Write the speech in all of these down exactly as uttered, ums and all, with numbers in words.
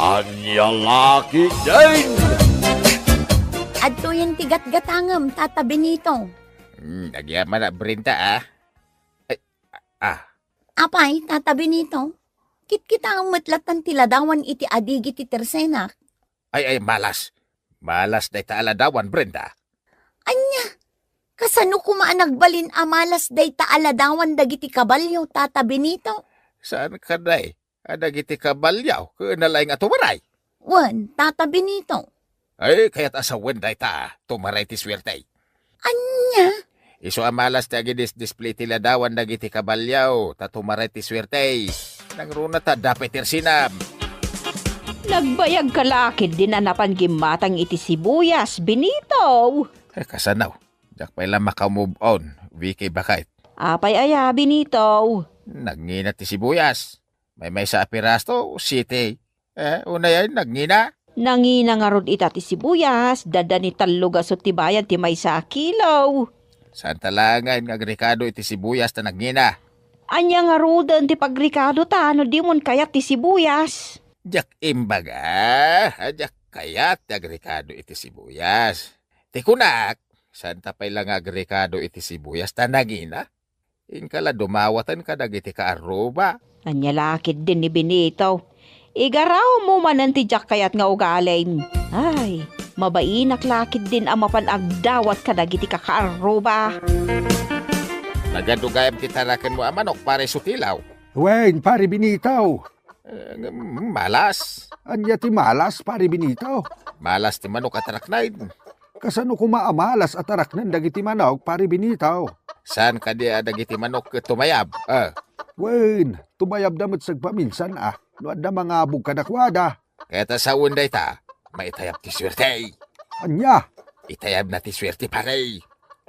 Ania la ketdin? Adtoyen ti gatgatangem, Tata Benito. Hmm, agyaman a, Brenda, ah. Ay, ah. Apay, Tata Benito? Kitkitaem met lattan ti ladawan iti adigi ti tersenak. Ay, ay, malas. Malas dayta a ladawan, Brenda. Ania? Kasano koma a nagbalin a malas dayta a ladawan dagiti kabalio, Tata Benito? Saan kadi a dagiti kabalio ket nalaing a tumaray? Wen, Tata Benito. Ay, kayat a sawen dayta, tumaray ti suerte. Ania? Isu a malas ti agidisdisplay ti ladawan dagiti kabalio, ta tumaray ti suerte. Nangruna ta adda pay ti arsinam. Nagbayagka la ketdin a napan gimmatang iti sibuyas, Benito. Eh, kasano? Diak pay la maka-move on, Vicky, baket. Apay aya, Benito? Nagngina ti sibuyas. Maymaysa a piraso, siti. Eh, unay ay nagngina? Nangina ngarud ita ti sibuyas, dadda ni tallo gasut ti bayad ti maysa a kilo. Saan ta laengen nga agrikado iti sibuyas ta nagngina? Ania ngaruden ti pagrikado ta no dimon kayat ti sibuyas? Diak imbaga, a diak kayat ti agrikado iti sibuyas. Ti kunak, saan ta pay la nga agrikado iti sibuyas ta nangina? Inka la dumawatan kadagiti kaarruba. Ania la ketdin ni Benito? Igarawmo manen ti diak kayat nga ugalim. Ay, mabainak la ketdin a mapan agdawat kadagiti kakaarruba. Nagadu gayam ti tarakenmo a manok, Pare Sutilaw. Wen, Pare Benito. Eh, ngem malas. Ania ti malas, Pare Benito? Malas ti manok a taraknen. Kasano koma a malas a taraknen dagiti manok, Pare Benito? Saan kadi a dagiti manok ket tumayab? Ah. Wen, tumayabda met sagpaminsan a, no adda mangabog kadakuada. Ket a sawen dayta, maitayab ti suerte. Ania? Itayabna ti suerte, pare.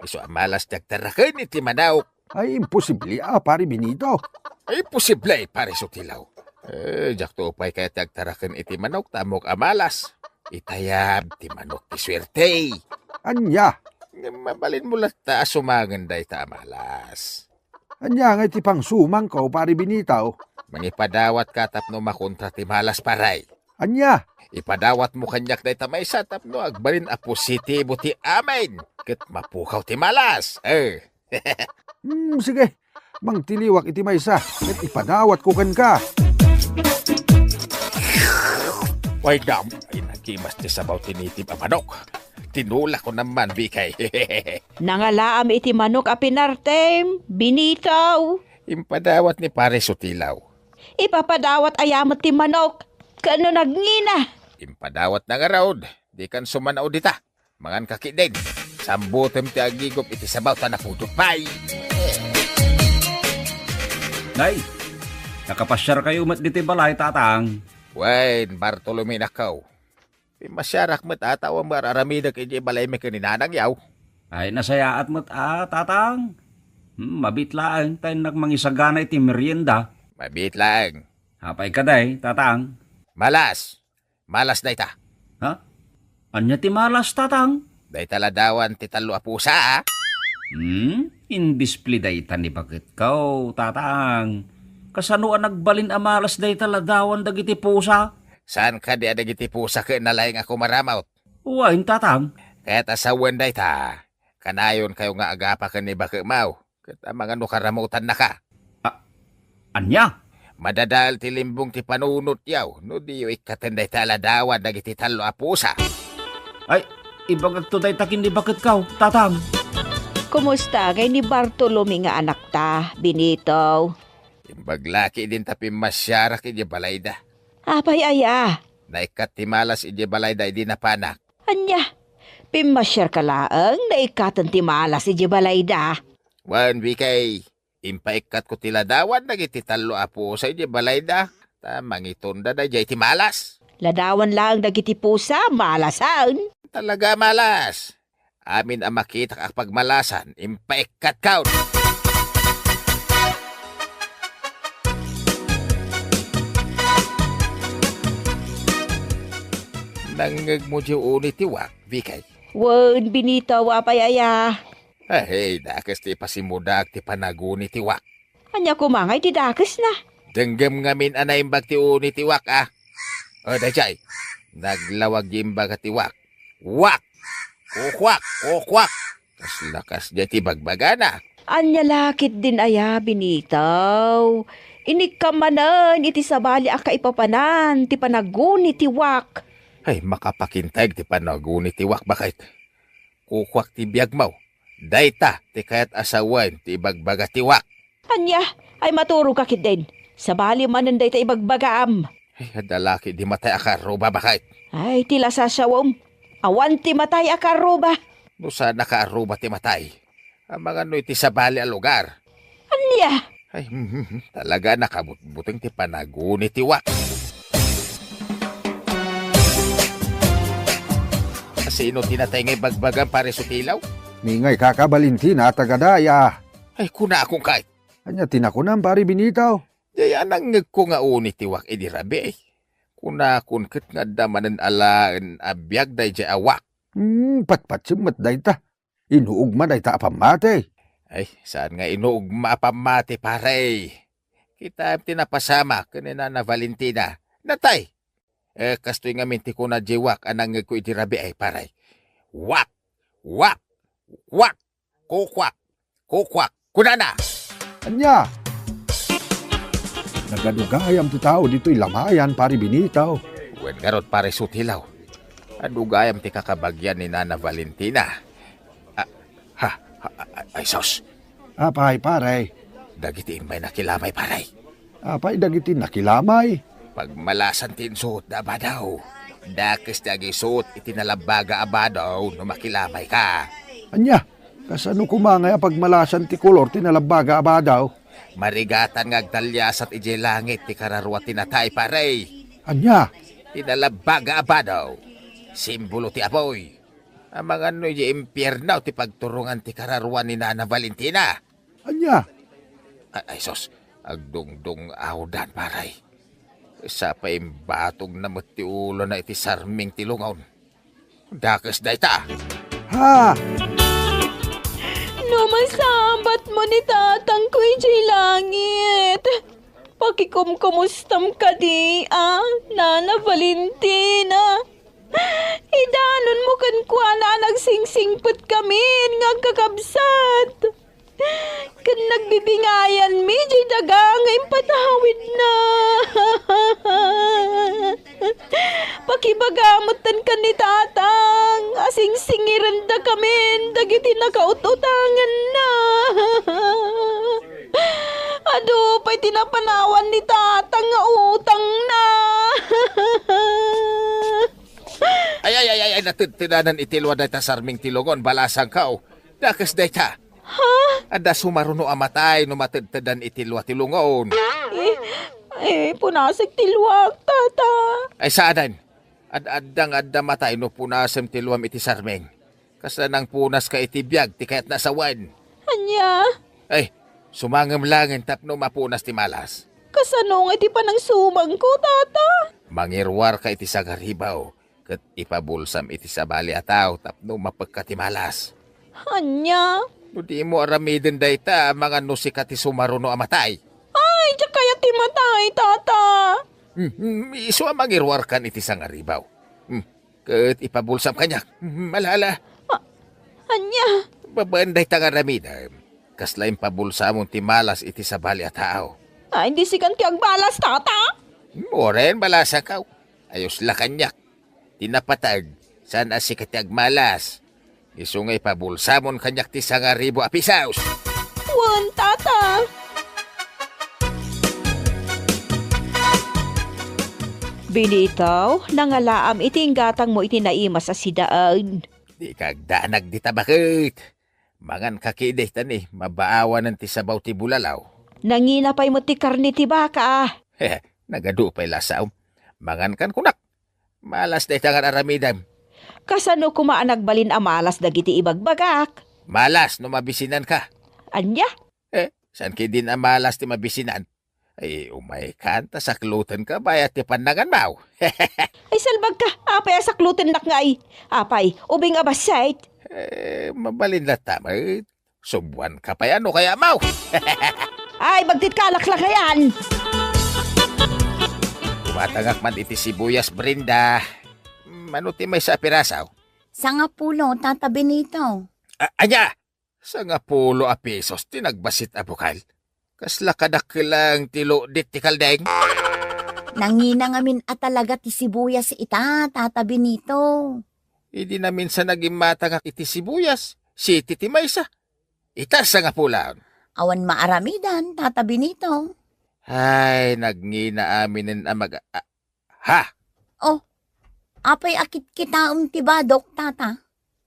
Isu a malas ti agtaraken iti manok. Ay, imposible a, Pare Benito. Ay, imposible, Pare Sutilaw. Eh, diakto pay kayat ti agtaraken iti manok ta ammok a malas. Itayab ti manok ti suerte. Ania? Ngem mabalinmo latta a sumangen dayta a malas. Ania ngay ti pangsumangko, Pare Benito? Mangipadawatka tapno makontra ti malas, pare. Ania? Ipadawatmo kaniak dayta maysa tapno agbalin a positibo ti amin ket mapukaw ti malas. Eh. Hmm, sige. Mangtiliwak iti maysa ket ipadawatko kenka. Way dam, ay nagimas ti sabaw ti native a manok. Tinulak ko naman, Bikay. Nangalaam iti manok a pinartem, Benito. Impadawat ni Pare Sutilaw. Ipapadawat aya met ti manok, ken no nagngina. Impadawat na ngarud, dikan sumanaw dita. Mangan ka ketdin. Sambutem ti agigop iti sabaw ta napudot pay. Nay, nakapasiarkayo met ditoy balay, Tatang? Wen, Bartolome, nakaw. Pimmasiarak met a ta awan met ar-aramidek idiay balaymi ken ni Nanang, yaw. Ay, nasayaat met a, Tatang. Hmm, mabiit laeng ta innak mangisagana iti merienda. Mabiit laeng. Apay kadi, Tatang? Malas. Malas dayta. Ha? Ania ti malas, Tatang? Dayta ladawan ti tallo a pusa, a? Hmm? Indisplay dayta ni baketko, Tatang. Kasano a nagbalin a malas dayta ladawan dagiti pusa? Saan kadi a dagiti pusa ket nalaing a kumaramut? Wen, Tatang. Ket a sawen dayta, kanayonkayo nga agapa ken ni baketmo, ket amangan no karamutannaka. A-, ania? Madadael ti limbong ti panunotyo no diyo ikkaten dayta a ladawan dagiti tallo a pusa. Ay, ibagakto dayta ken ni baketko, Tatang. Kumusta ngay ni Bartolome nga anakta, Benito? Imbag la ketdin ta pimmasiarak idiay balayda. Apay aya? Naikkat ti malas idiay balayda idi napanak. Ania? Pimmasiarka laeng, naikkaten ti malas idiay balayda? Wen, Bikay, impaikkatko ti ladawan dagiti tallo a pusa idiay balayda, ta mangitonda daydiay ti malas. Ladawan laeng dagiti pusa, malasen. Talaga a malas. Amin a makitak a pagmalasan, impaikkatko. Nangngegmo diay uni ti wak, Bikay? Wen, Benito, apay aya? Ay, dakes ti ipasimudak ti panaguni ti wak. Ania koma ngay ti dakesna? Denggem ngamin a naimbag ti uni ti wak, a. O, dayjay. Naglawag ti imbaga ti wak. Wak! Kukwak! Kukwak! Kasla kasdiay ti bagbagana. Ania la ketdin aya, Benitaw? Inikka manen iti sabali a kaipapanan ti panaguni ti wak. Ay, makapakinteg ti panaguni ti wak, baket. Kukwak ti biagmo. Dayta ti kayat a sawen ti ibagbaga ti wak. Ania? Ay, maturogka ketdin. Sabali manen dayta ibagbagam. Ay, adda la ketdi matay a kaarruba, baket. Ay, ti lasasiawem. Awan ti matay a kaarruba. No saan a kaarruba ti matay, amangan no iti sabali a lugar. Ania? Ay, mhm, talaga nakabutbuteng ti panaguni ti wak. Sino ti natay nga ibagbagam, Pare Sutilaw? Ni ngay kaka Valentina, taga daya. Ay, kunakon kay. Ania ti nakunam, Pare Benitaw? Dayta nangngegko nga uni ti wak idi rabii. Kunakon ket nga adda manen alaen a biag dayjay a wak. Hmm, patpatsem met dayta. Inuogma dayta a pammati. Ay, saan nga inuogma a pammati, pare? Kitaem ti napasamak ken ni Nana Valentina. Natay! Eh, kastoy ngamin ti kuna diay wak a nangngegko idi rabii, pare. Wak! Wak! Wak! Kukwak! Kukwak! Kunana! Ania? Nagadugayam ti tao ditoy Lamayan, Pare Benitaw. Wen ngarud, Pare Sutilaw. Adugayam ti kakabagian ni Nana Valentina. Ah, ha, ha, ay, sus. Apay, pare? Dagiti immay nakilamay, pare. Apay dagiti nakilamay? Pagmalasan ti insuotda a badaw. Dakes ti agisuot iti nalabbaga a badaw no makilamayka. Ania? Kasano koma ngay a pagmalasan ti kolor ti nalabbaga a badaw? Marigatan nga agtaliasat idiay langit ti kararua ti natay, pare. Ania? Ti nalabbaga a badaw, simbolo ti apuy. Amangan no idiay impierno ti pagturongan ti kararua ni Nana Valentina. Ania? A-, ay, sus, agdungdung-awdan, pare. Sapay imbatogna met ti ulona iti sarming ti lungon. Dakes dayta. Ha? No masabatmo ni tatangko idiay langit, pakikumkumustam kadi a, Nana Valentina. Idanonmo kenkuana a nagsingsingpetkamin nga agkakabsat. Ken nagbibingayanmi diay daga nga impatawidna. Pakibaga metten ken ni Tatang a singsingirendakamin dagiti nakaut-utangenna. Adu pay ti napanawan ni Tatang nga utangna. Ay, ay, ay, ay, ay, natedtedanan iti lua dayta sarming ti lungon, balasangko. Dakes dayta. Ha? Adda sumaruno a matay no matedtedan iti lua ti lungon. Eh, eh, punasek ti luak, tata. Ay, saanen. Ad-adda nga adda matay no punasem ti luam iti sarming. Kasla nangpunaska iti biag ti kayatna a sawen. Ania? Ay, sumangem laengen tapno mapunas ti malas. Kasano nga iti panangsumangko, tata? Mangiruarka iti sangaribaw, ket ipabulsam iti sabali a tao tapno mapekka ti malas. Ania? No dimo aramiden dayta, amangan no sika ti sumaruno a matay. Ay, diak kayat ti matay, tata. Hmm, hmm, isu a mangiruarkan iti sangaribaw. Hmm, ket ipabulsam kaniak. Hmm, ala, ala. A-, ania? Babaen dayta nga aramidem, kasla impabulsamon ti malas iti sabali a tao. Ay, di sikan ti agmalas, tata? Uray, balasangko. Ayos la kaniak. Ti napateg, saan a sika ti agmalas. Isu nga ipabulsamon kaniak ti sangaribu a pisos. Wen, tata. Benitaw, nangalaam iti inggatangmo iti naimas a sidaen. Dika agdanag dita, baket. Manganka kadi ta ni mabaawanen ti sabaw ti bulalaw. Nangina pay met ti karne ti baka, a. Nagadu pay lasaom. Mangankan kunak. Malas dayta nga aramidem. Kasano koma a nagbalin a malas dagiti ibagbagak? Malas no mabisinanka. Ania? Eh, saan ketdin a malas ti mabisinan? Ay, umaykan, ta saklutenka bayat ti pannanganmo. Ay, salbagka, apay a saklutennak ngay? Apay, ubing a bassit? Eh, mabalin latta met. Subuanka pay, ano kaya, maw? Ay, bagtit ka, laklakayan! Agpatangak man iti sibuyas, Brenda. Mano ti maysa a piraso? Sangapulo, Tata Benito. A-, ania? Sangapulo a pesos ti nagbassit a bukal? Kasla kadakkel laeng ti lodit ti kaldeng? Nangina ngamin a talaga ti sibuyas ita, Tata Benito. Idi naminsan a gimmatangak iti sibuyas, siti ti maysa. Ita, sangapulo. Awan maaramidan, Tata Benito. Ay, nagngina aminen a mag-, a-, ha? Oh, apay a kitkitaem ti badok, Tata?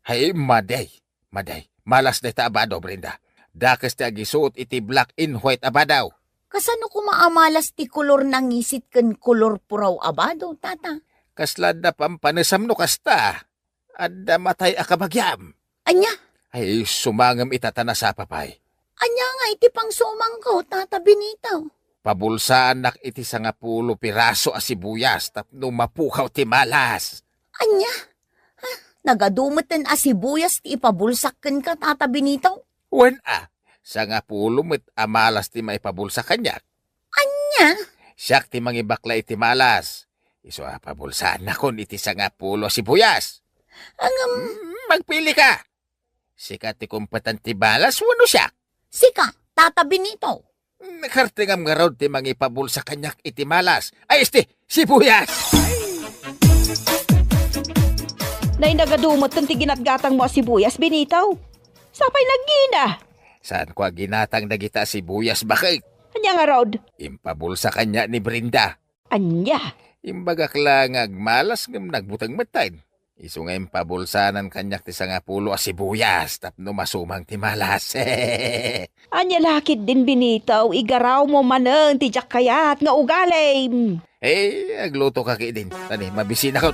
Ay, madi. Madi. Malas dayta a bado, Brenda. Dakes ti agisuot iti black and white a bado. Kasano koma a malas ti kolor nangisit ken kolor puraw a bado, Tata? Kasla adda pampanesam no kasta. Adda matay a kabagiam. Ania? Ay, sumangem ita ta nasapa pay. Ania nga iti pangsumangko, Tata Benito? Pabulsaannak iti sangapulo piraso a sibuyas tapno mapukaw ti malas. Ania? Ha? Nagadu metten a sibuyas ti ipabulsak kenka, Tata Benito? Wen a, sangapulo met a malas ti maipabulsak kaniak. Ania? Siak ti mangibakla iti malas. Isu a pabulsaannakon iti sangapulo a sibuyas. Ngem, mm, magpili ka. Sika ti kumpetan ti malas wenno siak? Sika, Tata Benito. Nakartengam ngarud ti mangipabulsak kaniak iti malas. Ay, esti, sibuyas! Nay, nagadu metten ti ginatgatangmo a sibuyas, Benito. Sapay nagngina. Saanko a ginatang dagita a sibuyas, baket. Ania ngarud? Impabulsak kaniak ni Brenda. Ania? Imbagak la nga agmalas ngem nagbuteng metten. Isu nga impabulsanan kaniak ti sangapulo a sibuyas tapno masumang ti malas. Ania la ketdin, Benito, igarawmo manen ti diak kayat nga ugalim. Eh, agluto ka ketdin. Tani, mabisinakon.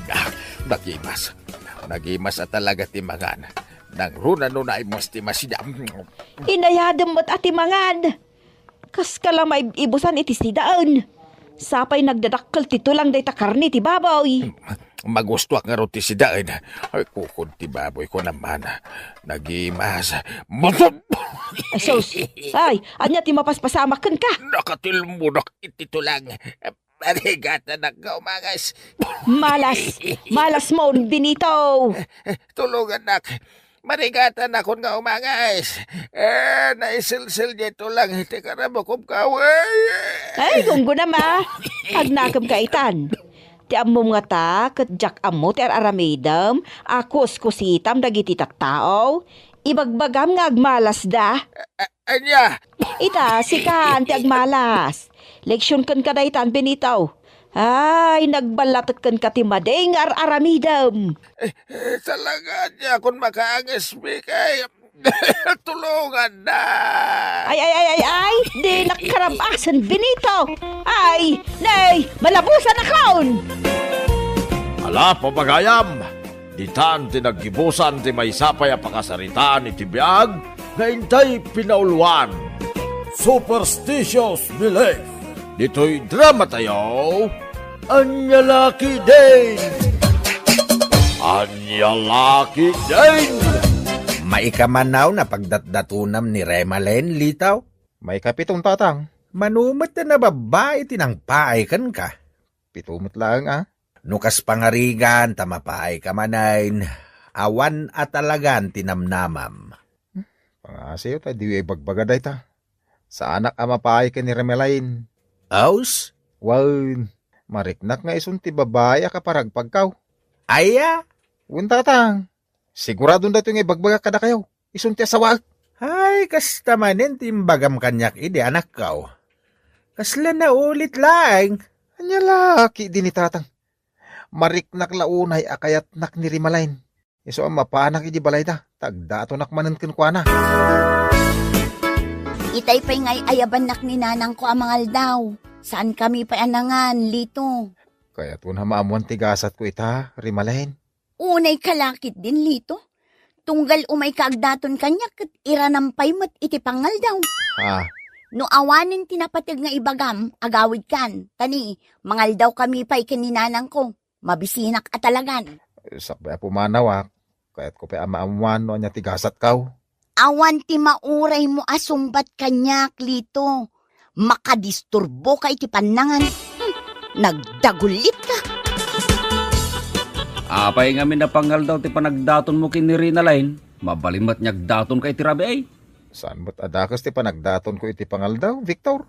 Ah, nagimas. Nagimas a talaga ti mangan. Nangruna no naimos ti masida. Inayadem met a ti mangan. Kaska la maib-ibusan iti sidaen. Sapay nagdadakkel ti tulang dayta karne ti baboy. Magustoak ngarud ti sidaen. Ay, kukod ti baboy ko naman. Nagimas. Ay, sus! Ay, ania ti mapaspasamak kenka? Nakatilmudak iti tulang. Marigatanak nga umanges. Malas! Malasmon, Benito! Tulongannak. Marigatanakon nga umanges. Eh, naisilsil diay tulang iti karabukom, kaway. Ay, gunggonam a. Agnakem ka itan. Ti ammom ngata, ket diak ammo ti ar-aramidem a kuskusitam dagiti tattao. Ibagbagam nga agmalasda. A-, ania? Ita, sikan ti agmalas. Leksion kenka daytan, Benito. Ay, nagballatek kenka ti madi nga ar-aramidem. Eh, eh, talaga, diakon makaanges, Bikay. Tulongannak. Ay, ay, ay, ay, ay, dinak karabasen, Benito. Ay, nay, malabusanakon. Ala, pagayam. Ditan ti naggibusan ti maysa pay a pakasaritaan iti biag nga intay pinauluan. Superstitious belief. Ditoy drama tayo, Ania la ketdin? Ania la ketdin? Maikamanaw na pagdatdatonam ni Remaline, Lito? Maikapiton, Tatang. Mano met a nababbai ti nangpaay kenka? Pito met laeng a. No kas pangarigan ta mapaayka manen, awan a talagan ti namnamam. Hmm, pangasiyo ta diyo ibagbaga dayta. Saanak a mapaay ken ni Remelain. Aus? Wen, mariknak nga isun ti babai a kaparagpagkaw. Aya? Wen, Tatang. Siguradon daytoy nga ibagbagak kadakayo. Isun ti asawaek. Ay, kasta manen ti imbagam kaniak idi, anakko. Kasla naulit laeng. Ania la ketdi ni Tatang? Mariknak la unay a kayatnak ni Rimalain. Isu a mapanak idi balayda, ta agdatonak manen kenkuana. Itay pay nga ay-ayabannak ni nanangko a mangaldaw. Saankami pay a nangan, Lito. Kayatko a maammuan ti gasatko ita, Rimalain. Unay ka la ketdin, Lito. Tunggal umayka agdaton kaniak ket iranam pay met iti pangaldaw. Ah. No awanen ti napateg nga ibagam, agawidkan. Ta ni, mangaldawkami pay ken ni nanangko. Mabisinak a talagan. Sakbay a pumanawak, kayatko pay a maammuan no ania ti gasatko. Awan ti mauraymo a sungbat kaniak, Lito. Makadisturboka iti pannangan. Hmm, nagdagulitka. Apay ngamin a pangaldaw ti panagdatonmo ken ni Rinalyn? Mabalin met nga agdatonka iti rabii. Saan met a dakes ti panagdatonko iti pangaldaw, Victor?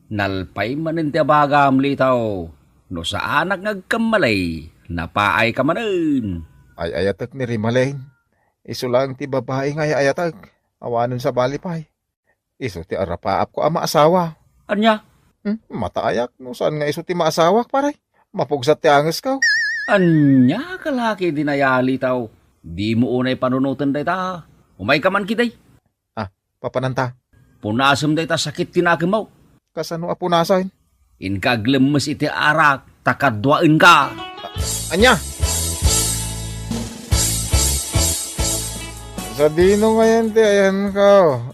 Nalpay manen ti abagam, Litaw. No saanak nga agkammalay, napaayka manen. Ay-ayatek ni Rimalin. Isu laeng ti babai nga ay-ayatek. Awanen sabali pay. Isu ti arapaapko a maasawa. Ania? Hmm, mataayak no saan nga isu ti maasawak, pare. Mapugsat ti angesko. Ania, kalaki, dinayali taw. Dimo unay panunoten dayta. Umayka man ketdi. Ah, papananta? Punasem dayta sakit ti nakemmo. Kasano a punasen? Inka aglemmes iti arak, ta kaduaenka. Ania? Sadino ngayen ti ayanko,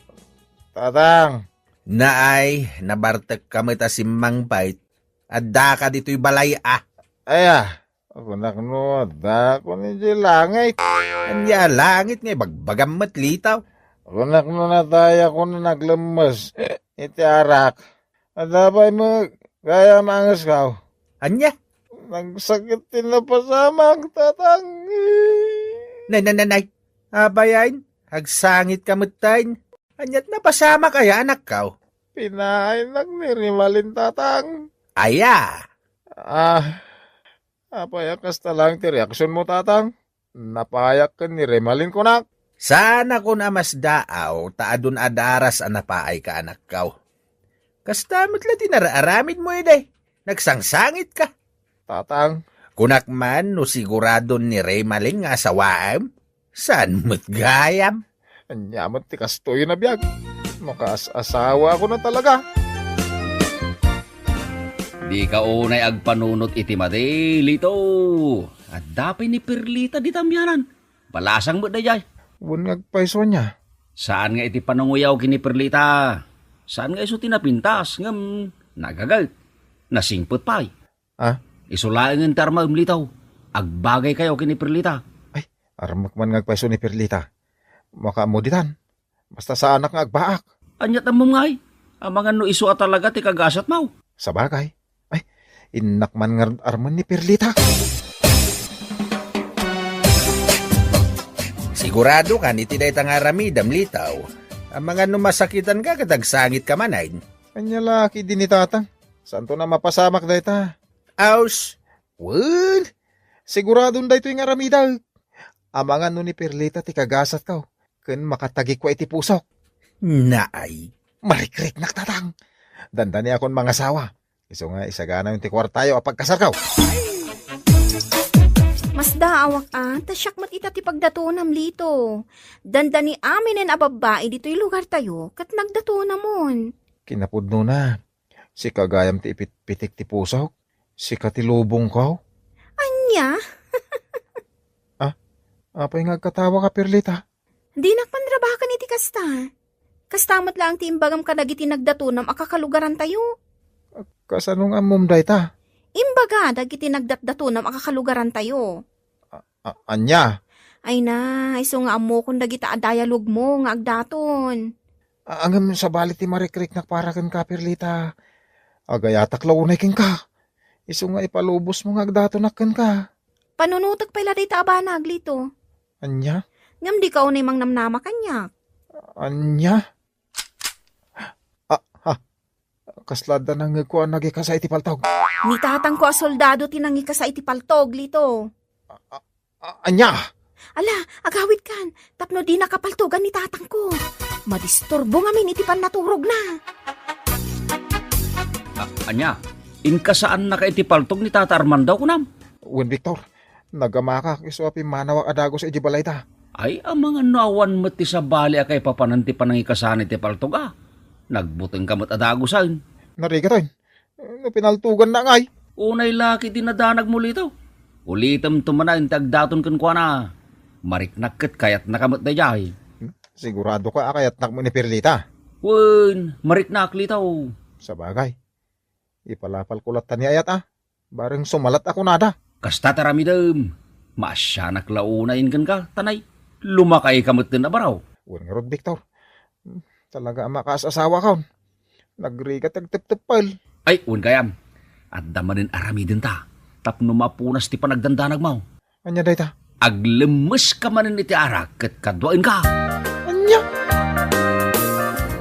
Tatang? Naay, nabartekka met a simmangpet. Addaka ditoy balay a. Aya, kunak no addakon idiay langit. Ania a langit nga ibagbagam met, Litaw? Kunak no natayakon a naglemmes iti arak. Adda pay met gayam angesko. Ania? Nagsakit ti napasamak, Tatang. Nay, nay, nay, nay. Apay ayan, agsangitka metten. Aniat napasamak aya, anakko? Pinaaynak ni Rimalin, Tatang. Aya? Ah, apay a kasta laeng ti reaksionmo, Tatang? Napayak ken ni Rimalin, kunak. Saanakon a masdaaw ta adun a daras a napaayka, anakko. Kasta met la ti nararamidmo idi. Nagsangsangitka. Tatang. Kunak man no siguradon ni Rimalin nga asawaem? Saan met gayam? Ania met ti kastoy a biag? Makaas-asawakon a talaga. Dika unay agpanunot iti madi, Lito. Adda pay ni Perlita dita amianan. Balasang met daydiay. Wen nga agpayso ania? Saan nga iti pananguyaw ken ni Perlita. Saan nga isu ti napintas, ngem nagaget. Nasingpet pay. Ah? Isu laengen ti armaem, Lito. Agbagaykayo ken ni Perlita. Ay, armek man nga agpayso ni Perlita. Makaammo ditan. Basta saanak nga agbaak. Aniat ammom ngay? Amangan no isu a talaga ti kagasatmo. Sabagay. Ay, innak man nga armen ni Perlita. Sigurado kan iti dayta nga aramidem, Lito? Amangan no masakitanka ket agsangitka manen. Ania la ketdi ni Tatang? Saanton a mapasamak dayta? Aus, wen, siguradon daytoy nga aramidek. Amangan no ni Perlita ti kagasatko, ken makatagikua iti pusok. Naay. Marikriknak, Tatang. Dandaniakon mangasawa. Isu nga isaganayon ti kuartayo a pagkasarko. Masdaawak a, ta siak met ita ti pagdatonam, Lito. Dandani aminen a babbai ditoy lugartayo, ket nagdatonamon. Kinapudnona, sika gayam ti ipitpitik ti pusok? Sika ti lubongko? Ania? Ah, apay nga agkatawaka, Perlita? Dinak panrabaken iti kasta. Kasta met laeng ti imbagam kadagiti nagdatonam a kakalugarantayo. Kasano nga ammom dayta? Imbaga dagiti nagdatdatonam a kakalugarantayo. A-, ania? Ay na, isu nga ammokon dagita a dialogmo nga agdaton. A-, ngem sabali ti marikriknak para kenka, Perlita. Agayatak la unay kenka. Isu nga ipalubosmo nga agdatonak kenka. Panunotek pay la dayta a banag, Lito. Ania? Ngem dika unay mangnamnama kaniak. Ania? Ah, ha. Kasla adda nangngegko a nangikasa iti paltog. Ni tatangko a soldado ti nangikasa iti paltog, Lito. A-, a-, ania? Ala, agawidkan, tapno dina kapaltogan ni tatangko. Madisturbo ngamin iti pannaturogna. A-, ania? Inkasaannaka iti paltog ni Tata Armando, kunam? Wen, Victor. Nagamakak isu a pimmanawak a dagus idiay balayda. Ay, amangan no awan met ti sabali a kaipapanan ti panangikasana iti paltog a. Nagbutengka met a dagusen. Narigat, oy. No pinaltoganna ngay. Unay la ket ti nadanagmo, Lito. Ulitemto manen ti agdaton kenkuana. Mariknak ket kayatnaka met daydiay. Siguradoka a kayatnak met ni Perlita? Wen, mariknak, Lito. Sabagay. Ipalapalko latta ni ayat a. Bareng sumalat a kunada. Kasta ti aramidem. Maasianak la unay kenka, ta nay, lumakayka metten a baro. Wen ngarud, Victor. Hmm, talaga a makaas-asawakon. Nagrigat ti agtepteppel. Ay, wen gayam. Adda manen aramidenta tapno mapunas ti panagdandanagmo. Ania dayta? Aglemmeska manen iti arak ket kaduaenka. Ania?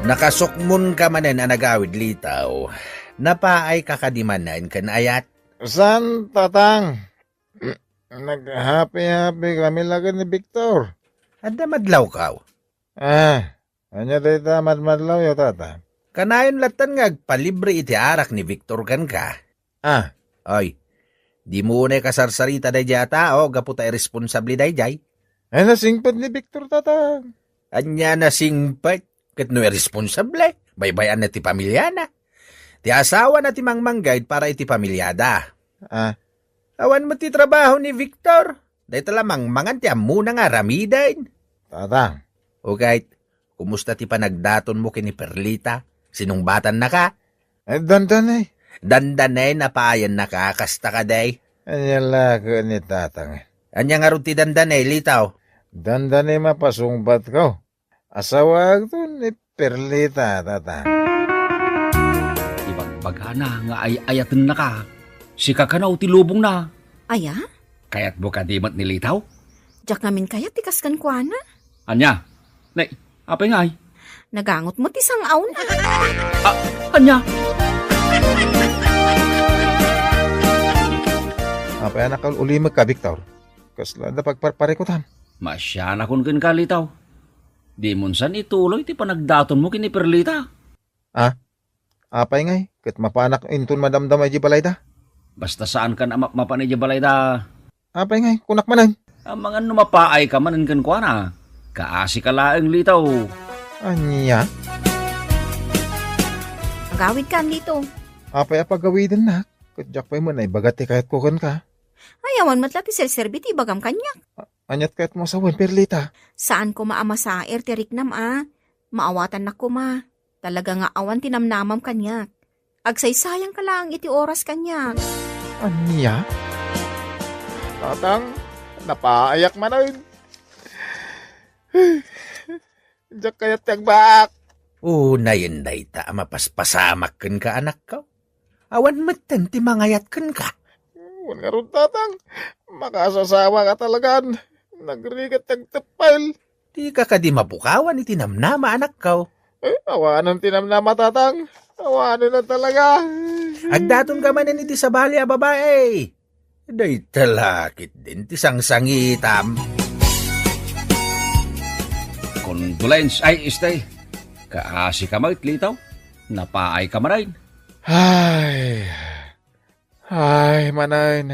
Nakasukmonka manen a nagawid, Litaw. Napaayka kadi manen ken ayat? Saan, Tatang. Naghapi-hapi kami la ken ni Victor. Adda madlawkaw? Ah, ania dayta madmadlawyo, Tatang? Kanayon lattan nga agpalibre iti arak ni Victor kenka. Ah. Oy, dimo unay kasarsarita daydiay a tao gapu ta irresponsable daydiay. Ay, nasingpet ni Victor, Tatang. Ania nasingpet? Ket no irresponsable, baybay-anna ti pamiliana. Ti asawana ti mangmanggayed para iti pamiliada. Ah. Awan met ti trabaho ni Victor. Dayta la mangmangan ti ammona nga aramiden. Tatang. Ugayd, kumusta ti panagdatonmo ken ni Perlita? Sinungbatannaka? Eh, dandanay. Dandanay, napaayannaka, kasta kadi? Ania la ket ni Tatang. Ania ngarud ti dandanay, Litaw? Dandanay, mapasungbatko. Asawaakto ni Perlita, Tatang. Ibagbagana nga ay-ayatennaka. Sika kano ti lubongna. Aya? Kayatmo kadi met ni Litaw? Diak ngamin kayat ti kas kenkuana. Ania? Nay, apay ngay? Nagangot met ti sang-awna. Ah, ania? Apay a nakaul-ulimekka, Victor? Kasla adda pagparparikutam? Maasianakon kenka, Litaw. Dimon san ituloy ti panagdatonmo ken ni Perlita. Ah? Apay ngay, ket mapanak inton madamdama idiay balayda? Basta saankan a mapmapan idiay balayda. Apay ngay, kunak manen? Amangan no mapaayka manen kenkuana. Kaasika laeng, Litaw. Ania? Agawidkan, Lito. Apay a pagawidennak? Ket diak pay met naibaga ti kayatko kenka. Ay, awan met la ti serserbi ti ibagam kaniak. A-, aniat kayatmo a sawen, Perlita? Saan koma a masair ti riknam a. Maawatannak koma. Talaga nga awan ti namnamam kaniak. Agsaysayangka laeng iti oras kaniak. Ania? Tatang, napaayak manen. Diak kayat ti agbaak. Unayen dayta a mapaspasamak kenka, anakko. Awan metten ti mangayat kenka. Wen ngarud, Tatang, makasasawaka talagan. Nagrigat ti agteppel. Dika kadi mapukawan iti namnama, anakko. Eh, awanen ti namnama, Tatang. Awanen na talaga. Agdatonka manen iti sabali a babai. Dayta la ketdin ti sangsangitam. Condolence, ay, este. Kaasika met, Litaw. Napaayka manen. Ay. Ay, manen.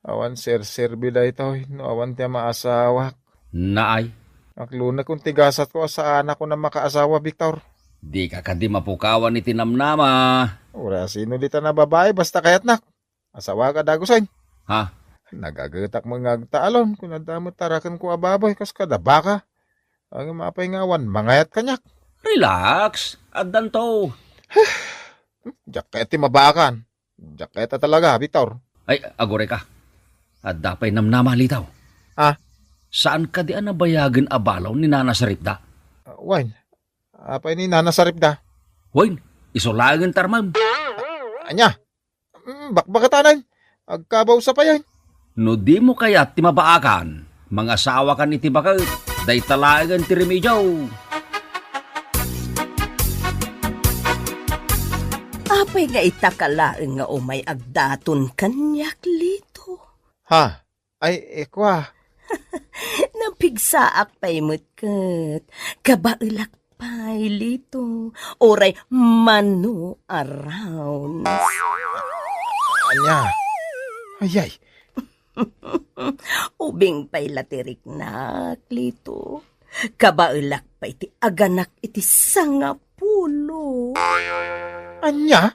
Awan serserbi daytoy no awan ti amaasawak. Naay. Aklonekon ti gasatko a saanakon a makaasawa, Victor. Dika kadi mapukawan iti namnama. Uray sino ditan a babai, basta kayatnak. Asawaka dagusen. Ha? Nagagetak met nga agtaalon, kun adda met tarakenko a baboy, kas kada baka. Ngem apay nga awan mangayat kaniak? Relax, addanto. Diak kayat ti mabaakan. Diak kayat a talaga, Victor. Ay, agurayka. Adda pay namnama, Litaw. Ah? Saan kadi a nabayagen a balaw ni Nana Saripda? Ah, wen. Apay ni Nana Saripda? Wen, isu laengen tarmem. Ania? Mm, bakbakatanen. Agkabaw sa payen. No dimo kayat ti mabaakan, mangasawakan iti baket. Dayta laengen ti remedio. Apay nga itaka laeng nga umay agdaton kaniak, Lito? Ha? Ay, ikwa. Napigsaak pay met ket. Kabaelak pay, Lito. Uray mano a rounds. Ania? Ayay. Ubing pay la ti riknak, Lito. Kabaelak pay ti aganak iti sangapulo. Ania?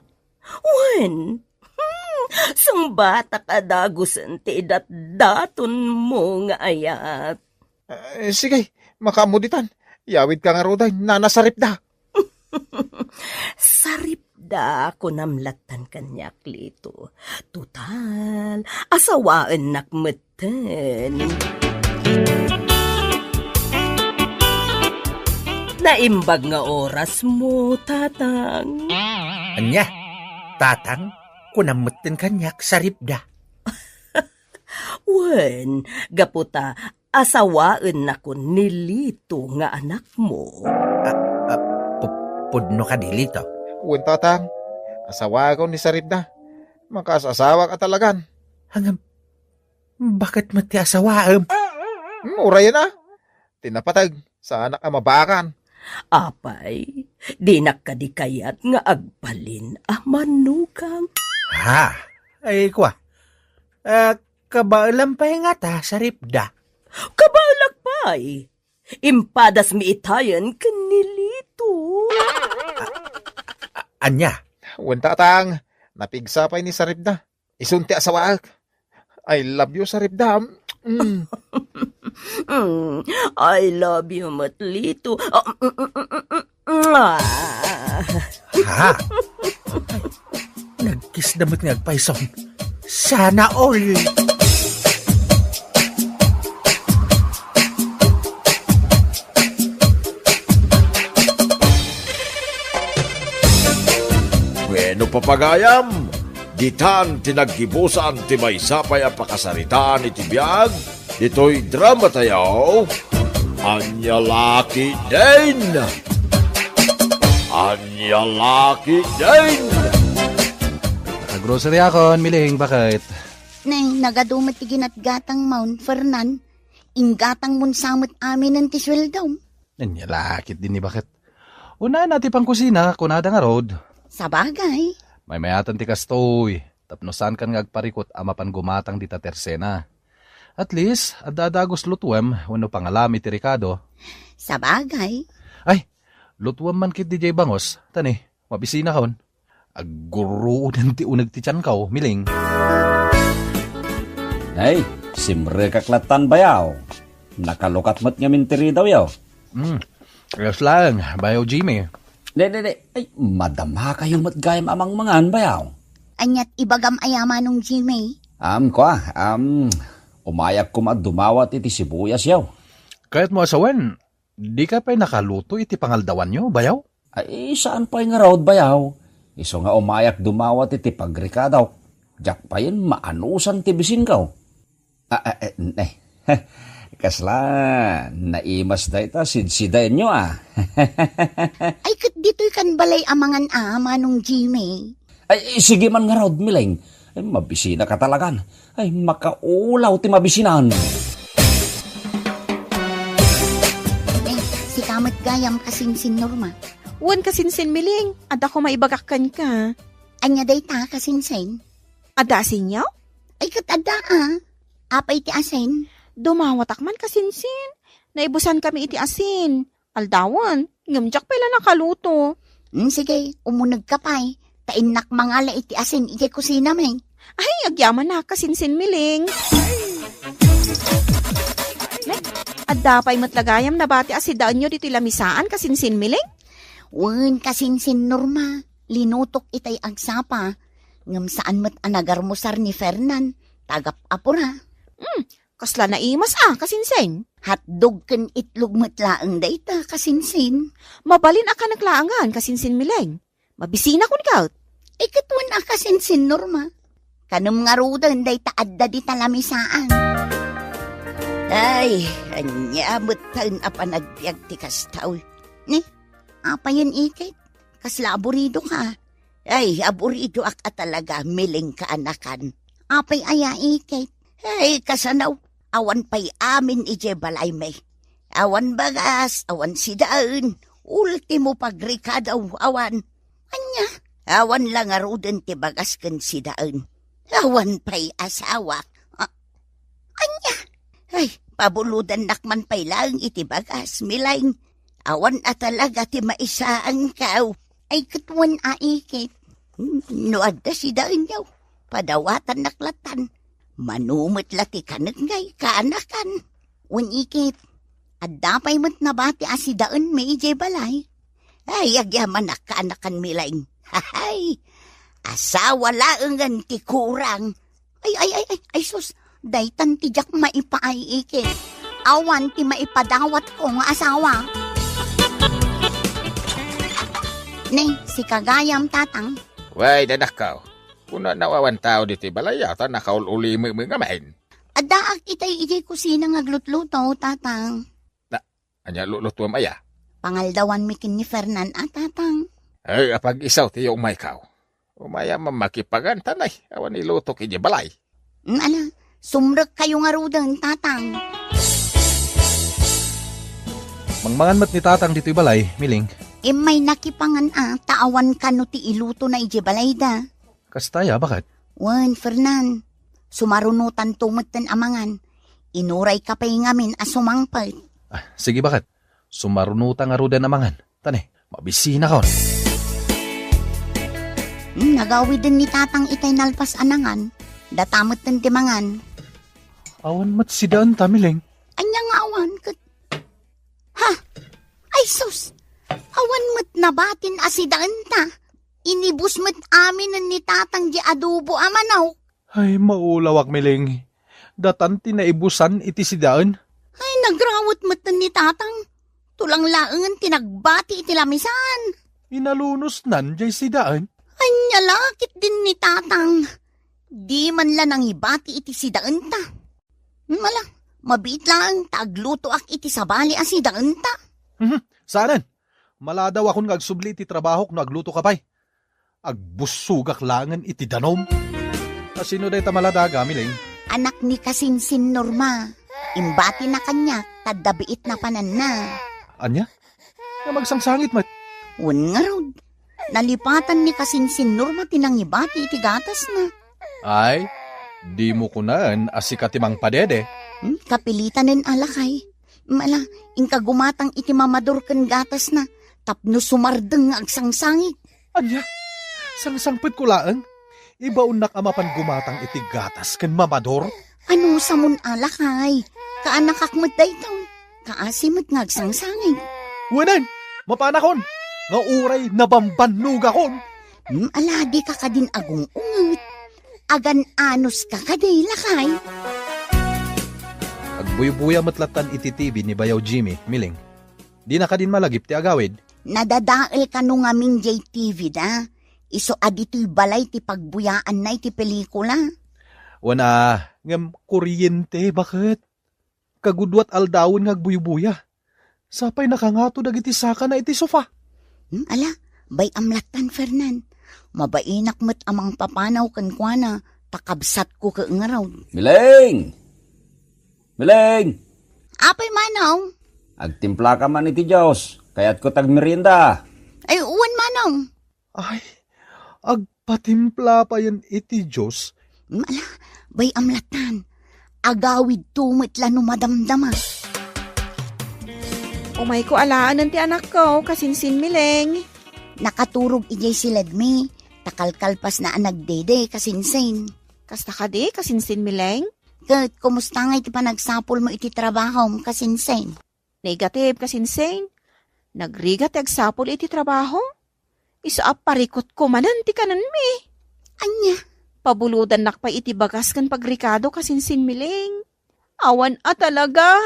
Wen, hmm, sungbatak a dagusen ti idatdatonmo nga ayat. Eh, sige, makaammo ditan. Yawidka ngaruden, Nana Saripda. Saripda, kunam lattan kaniak, Lito. Total, asawaennak metten. Ta imbag nga orasmo, Tatang. Ania? Tatang? Kunam metten kaniak, Saripda. Wen, gapu ta asawaennakon ni Lito nga anakmo. Ah, ah, pu-, pudno kadi, Lito? Wen, Tatang. Asawaakon ni Saripda. Makaas-asawak a talagan. Ngem, bakit met ti asawaem? Hmm, urayen a. Ti napateg, saanak a mabakan. Apay, dinak kadi kayat nga agbalin a manugang. Ha? Ay, kwa. Ah, kabaelam pay ngata, Saripda? Kabaelak pay. Impadasmi itayen ken ni Lito. A-, a-, ania? Wen, Tatang, napigsa pay ni Saripda. Isun ti asawaak. I love you, Saripda. Mm. Mm, I love you met, Lito. Ah, mm, mm, mm, mm, mm. Ah. Ha? Nagkisda met nga agpayson. Sana all. Bueno, papagayam, ditan ti naggibusan ti maysa pay a pakasaritaan iti biag ditoy drama tayo. Ania la ketdin? Ania la ketdin? Nakagrocery akon, Miling, bakit? Nay, nagadu met ti ginatgatang maun, Fernan. Inggatang mon sa met aminen ti sueldom. Ania la ketdin ni bakit? Unana ti pangkusina, kunada ngarud. Sabagay. Maymayatan ti kastoy, tapno saankan nga agparikut a mapan gumatang dita tersena. At least, adda dagus lutuem wenno pangalam iti rekado. Sabagay. Ay, lutuem man ketdi diay bangus, ta ni, mabisinakon. Agguruoden ti uneg ti tianko, Miling. Ay, simrekak lattan, bayaw. Nakalukat met ngamin ti ridawyo. Hmm. Ayos laeng, Bayaw Jimmy. De, de, de. Ay, madamakayo met gayam a mangmangan, bayaw. Aniat ibagam aya, Manong Jimmy? Am, kua, am, umayak koma dumawat iti sibuyasyo. Kayatmo a sawen, dika pay nakaluto iti pangaldawanyo, bayaw? Ay, saan pay ngarud, bayaw. Isu nga umayak dumawat iti pagrekadok. Diak payen maanusan ti bisinko. Ah, ah, eh, eh. Kasla, naimas dayta sidsidaenyo, ah. Ay, ket ditoy kan balay a mangan a, Manong Jimmy. Ay, sige man ngarud, Miling. Ay, mabisinaka talagan. Ay, makaulaw ti mabisinan. Ay, sika met gayam, kasinsin Norma. Wen, kasinsin Miling, adda koma ibagak kenka. Ania dayta, kasinsin? Adda asinyo? Ay, ket adda, ah. Apay ti asin? Dumawatak man, kasinsin. Naibusankami iti asin. Aldawen, ngem diak pay la nakaluto. Mm, sige, umunegka pay. Ta innak mangala iti asin iti kusinami. Ay, agyamanak, kasinsin Miling. Ne, adda pay met la gayam nabati a sidaenyo ditoy lamisaan, kasinsin Miling? Wen, kasinsin Norma, linutok itay agsapa. Ngem saan met a nagarmusar ni Fernan, ta agap-apura. Hmm, kasla naimas a, kasinsin? Hotdog ken itlog met laeng dayta, kasinsin. Mabalin a kanek laengen, kasinsin Miling. Mabisinakon ket. Ay, ket wen a, kasinsin Norma. Kanem ngaruden dayta adda dita lamisaan. Ay, ania met taen a panagbiag ti kasta, uy. Ni, apayen iket? Kasla aburidoka? Ay, aburidoak a talaga, Miling kaanakan. Apay aya iket? Ay, kasano, awan pay amin idiay balaymi. Awan bagas, awan sidaen, ultimo pagrekado, awan. Ania? Awan la ngaruden ti bagas ken sidaen. Awan pay asawak. Ah, ania? Ay, pabulodannak man pay laeng iti bagas, Miling. Awan a talaga ti maisaankaw. Ay, ket wen a iket. No adda sidaenyo, padawatannak latan. Mano met la ti kanek ngay kaanakan. Wen iket, adda pay met nabati a sidaenmi idiay balay. Ay, agyamanak kaanakan, Miling. Hay! Asawa laengen ti kurang. Ay, ay, ay, ay, ay, sus, daytan ti diak maipaay iket. Awan ti maipadawatko nga asawa. Ne, sika gayam, Tatang. Wen, anakko. Kuna no awan tao ditoy balay, ta nakaul-ulimem ngamin. Addaak itay idiay kusina nga aglutluto, Tatang. Na, ania lulutuem aya? Pangaldawanmi ken ni Fernan a, Tatang. Ay, apag-isaw ti umaykaw. Umayam a makipangan, ta nay, awan ilutok idiay balay. Mm, ala, sumrekkayo ngaruden, Tatang. Mangmangan met ni Tatang ditoy balay, Miling. Immay nakipangan a, ta awan kano ti ilutona idiay balayda. Kasta aya, baket? Wen, Fernan, sumarunotanto metten a mangan. Inurayka pay ngamin a sumangpet. Ah, sige, baket. Sumarunota ngaruden a mangan. Ta ne, mabisinakon. Hmm, nagawiden ni Tatang itay nalpas a nangan. Data metten ti mangan. Awan met sidaenta, Miling. Ania nga awan ket? Ha? Ay sus! Awan met nabatin a sidaenta. Inibus met aminen ni Tatang diay adobo a manok. Ay, maulawak, Miling. Datan ti naibusan iti sidaen. Ay, nagrawet metten ni Tatang. Tulang laengen ti nagbati iti lamisaan. Inalunosnan diay sidaen. Ania la ketdin ni Tatang? Di man la nangibati iti sidaenta. Mala, mabiit laeng ta aglutoak iti sabali a sidaenta. Mhm, saanen. Maladawakon nga agsubli iti trabahok no aglutoka pay. Agbussogak laengen iti danum. Asino dayta maladaga, Miling? Anak ni kasinsin Norma. Imbatina kaniak ta adda biit napananna. Ania? Nga agsangsangit met? Wen ngarud. Nalipatan ni kasinsin Norma ti nangibati iti gatasna. Ay, dimo kunaen a sika ti mangpadede. Hmm, kapilitanen a lakay. Mala, inka gumatang iti mamador ken gatasna tapno sumardeng nga agsangsangit. Ania? Sangsangpetko laeng? Ibaonnak a mapan gumatang iti gatas ken mamador? Anusamon a lakay? Kaanakak met daytoy. Kaasi met nga agsangsangit. Wenen, mapanakon, nga uray nabambannogakon. Hmm, ala, dika kadin agung-unget. Agan-anoska kadi, lakay? Agbuybuya met lattan iti T V ni Bayaw Jimmy, Miling. Dina kadin malagip ti agawid. Nadadael kano ngamin diay T V da. Isu a ditoy balay ti pagbuyaanna iti pelikula. Wen a, ngem kuryente, baket? Kagudua ti aldawen nga agbuybuya. Sapay nakangato dagiti sakana iti sofa. Hmm, ala, bay-am lattan, Fernan. Mabainak met a mangpapanaw kenkuana, ta kabsatko ket ngarud. Miling! Miling! Apay, Manong? Agtimplaka man iti juice. Kayatko ti agmerienda. Ay, wen, Manong. Ay, agpatimpla payen iti juice? Ala, bay-am lattan. Agawidto met la no madamdama. Umayko alaen ti anakko, kasinsin Miling. Nakaturog idiay siledmi, ta kalkalpasna a nagdede, kasinsin. Kasta kadi, kasinsin Miling? Ket, kumusta ngay ti panagsapulmo iti trabahom, kasinsin? Negative, kasinsin. Nagrigat ti agsapul iti trabaho. Isu a parikutko manen ti kanenmi. Ania? Pabulodannak pay iti bagas ken pagrikado, kasinsin Miling. Awan a talaga.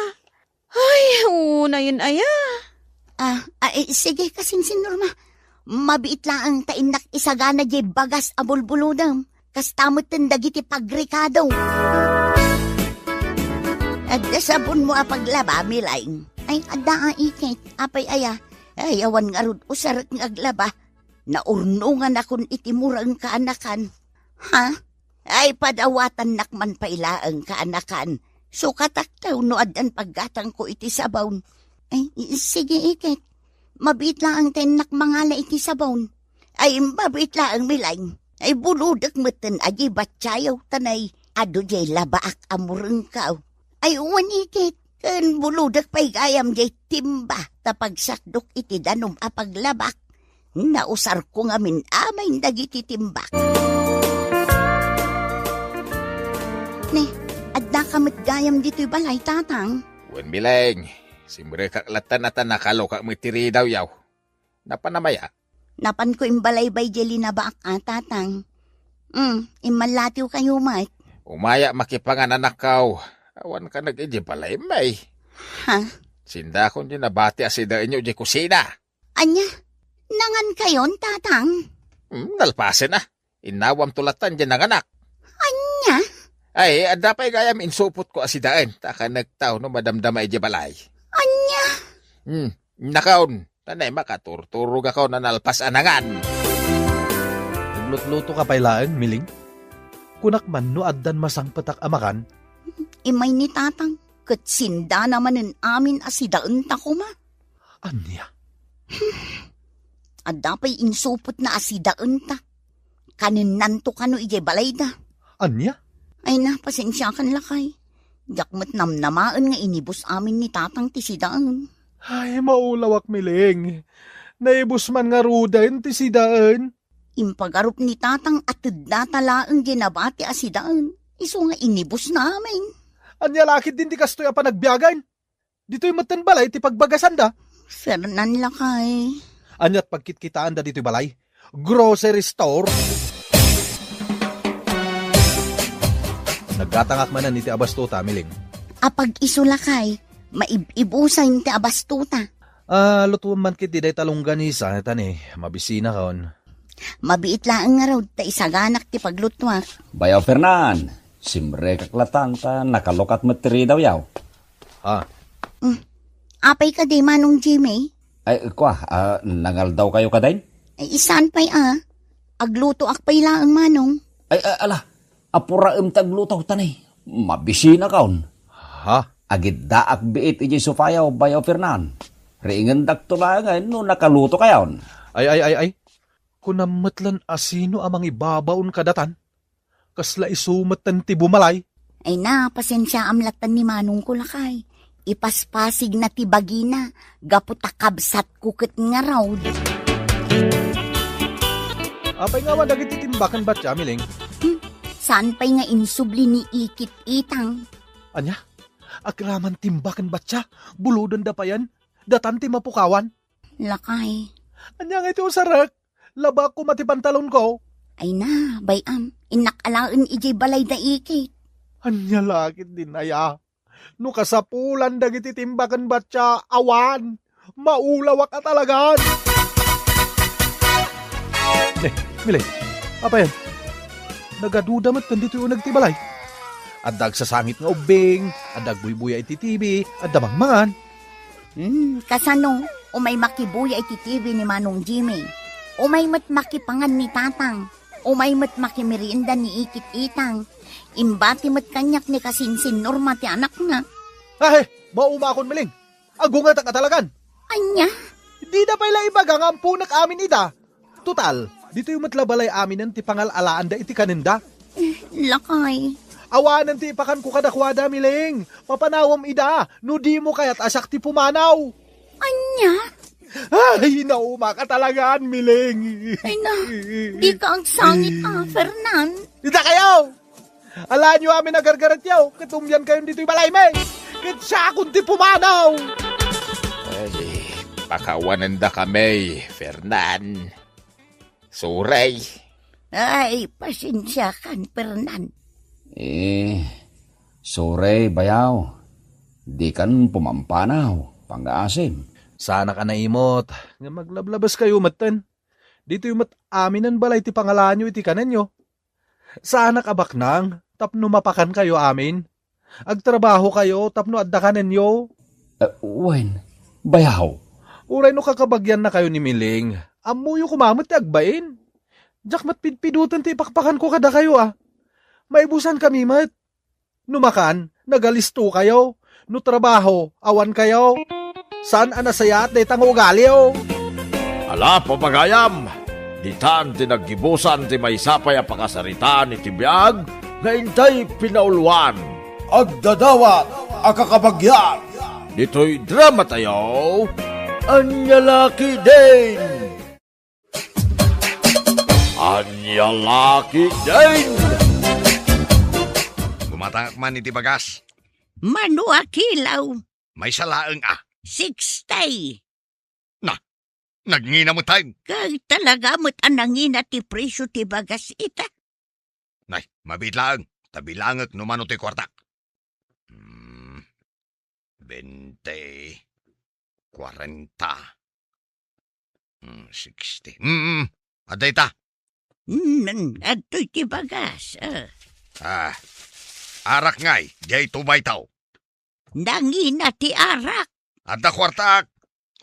Ay, unayen aya. Ah, ah, eh, sige, kasinsin Norma. Mabiit laeng ta innak isagana diay bagas a bulbulodem. Kasta metten dagiti pagrikado. Adda sabonmo a paglaba, Miling? Ay, adda a, iket. Apay aya? Ay, awan ngarud usarek nga aglaba. Naurnonganakon iti mureng kaanakan. Ha? Ay, padawatannak man pay laeng kaanakan. Sukatak no addan paggatangko iti sabon. Ay, i-, sige, iket. Mabiit laeng ta innak mangala iti sabon. Ay, mabiit laeng, Miling. Ay, bulodek metten a diay batsayo, ta nay, adu diay labaak a murengko. Ay, wen iket. Ken bulodek pay gayam diay timba, ta pagsakdok iti danum a paglabak, nausarko ngamin amin dagiti timbak. Ne, addaka met gayam ditoy balay, Tatang? Wen, Miling, simrekak latta ta nakalokak met ti ridawyaw. Napanam aya? Napanko imbalaybay diay linabaak a, Tatang. Mm, immallatiwkayo met. Umaya makipangan, anakko. Awan ka nag-idi balay, may. Ha? Sindakon diay nabati a sidaenyo diay kusina. Ania? Nangankayon, Tatang? Hmm, nalpasen a. Innawamto latta diay nanganak. Ania? Ay, adda pay gayam insupotko a sidaen, ta kanektaw no madamdama idiay balay. Ania? Hmm, nakaon, ta ne, makaturturogakon a nalpas a nangan. Naglutlutoka pay laeng, Miling? Kunak man no addan masangpetak a makan? Immay ni Tatang, ket sindana manen amin a sidaenta koma. Ania? Adda pay insupotna a sidaenta. Kanennanto kano idiay balayda. Ania? Ay na, pasensiakan, lakay. Diak met namnamaen nga inibus amin ni Tatang ti sidaen. Ay, maulawak, Miling. Naibus man ngaruden ti sidaen. Impagarup ni Tatang a teddata laeng diay nabati a sidaen. Isu nga inibusna amin. Ania la ketdin ti kastoy a panagbiagen? Ditoy metten balay ti pagbagasanda. Fernan, lakay. Aniat pagkitkitaanda ditoy balay? Grocery store? Naggatangak manen iti abastota, Miling. Apag isu, lakay, maib-ibusen ti abastota. Ah, lutuem man ketdi dayta longganisa, ta ne, mabisinakon. Mabiit laeng ngarud ta isaganak ti paglutuak. Bayaw Fernan, simrekak latan ta nakalukat met ti ridawyaw. Ah. Mm. Apay kadi, Manong Jimmy? Ay, kua, ah, nangaldawkayo kadin? Ay, saan pay a. Aglutoak pay laeng, Manong. Ay, ah, ala, apuraem ti agluto, ta ne, mabisinakon. Ha? Agiddaak biit idiay sofayo, Bayaw Fernan. Riingandakto laengen no nakalutokayon. Ay, ay, ay, ay. Kunam met lan a sino a mangibabaon kadatan? Kasla isu metten ti bumalay. Ay na, pasensiaam latta ni manongko, lakay. Ipaspasigna ti bagina, gapu ta kabsatko ket ngarud. Apay nga awan dagiti timba ken batya, Miling? Hmm, saan pay nga insubli ni Ikit-itang? Ania? Agraman timba ken batya? Bulodenda payen? Datan ti mapukawan? Lakay. Ania nga iti usarek? Labak koma ti pantalonko. Ay na, bay-am, innak alaen idiay balay da Ikit. Ania la ketdin aya? No kasapulan dagiti timba ken batya, awan. Maulawak a talagan. Ne, Miling, apay yan? Nagaduda met ken ditoy uneg ti balay. Adda agsasangit nga ubbing, adda agbuybuya iti T V, adda mangmangan. Hmm, kasano? Umay makibuya iti T V ni Manong Jimmy. Umay met makipangan ni Tatang. Umay met makimerienda ni Ikit-itang. Imbati met kaniak ni kasinsin Norma ti anakna. Ay, maumakon, Miling. Agungetak a talagan. Ania? Dida pay la ibaga nga amponek amin ida. Total, ditoy met la balay aminen ti pangal-alaanda iti kanenda. Eh, lakay. Awanen ti ipakanko kadakuada, Miling. Mapanawem ida no dimo kayat a siak ti pumanaw. Ania? Ay, naumak a talagaan, Miling. Ay na, dika agsangit a, Fernan. Dida kayo! Alaenyo amin a gargaretyo, ket umyankayon ditoy balaymi. Ket siakon ti pumanaw. Ay, pakawanendakami, Fernan. Sorry. Ay, pasensiakan, Fernan. Eh, sorry, bayaw. Dikan pumampanaw, pangngaasim. Saanak a naimot nga maglablabaskayo metten. Ditoy met aminen balay ti pangalaenyo iti kanenyo. Saanak a baknang tapno mapakankayo amin. Agtrabahokayo tapno adda kanenyo. Eh, wen, bayaw. Uray no kakabagiannakayo ni Miling, ammoyo koma met ti agbain. Diak met pidpidoten ti ipakpakanko kadakayo a. Maibusankami met. No makan, nagalistokayo. No trabaho, awankayo. Saan a nasayaat dayta nga ugaliyo. Ala, papagayam, ditan ti naggibusan ti maysa pay a pakasaritaan iti biag nga intay pinauluan. Agdadawat a kakabagian. Ditoy dramatayo, Ania La Ketdin. Ania La Ketdin! Gumatangak man iti bagas. Mano a kilaw? Maysa laeng a. Sixty. Na, nagngina met tayo. Kay talaga met a nangina ti presyo ti bagas ita. Nay, mabiit laeng. Ta bilangek no mano ti kuartak. Hmm, bente, kuarenta. Hmm, sixty. Mm, adda ita. Mm, adtoy ti bagas, ah. Ah, arak ngay, diay two by two. Nangina ti arak. Adda kuartaak.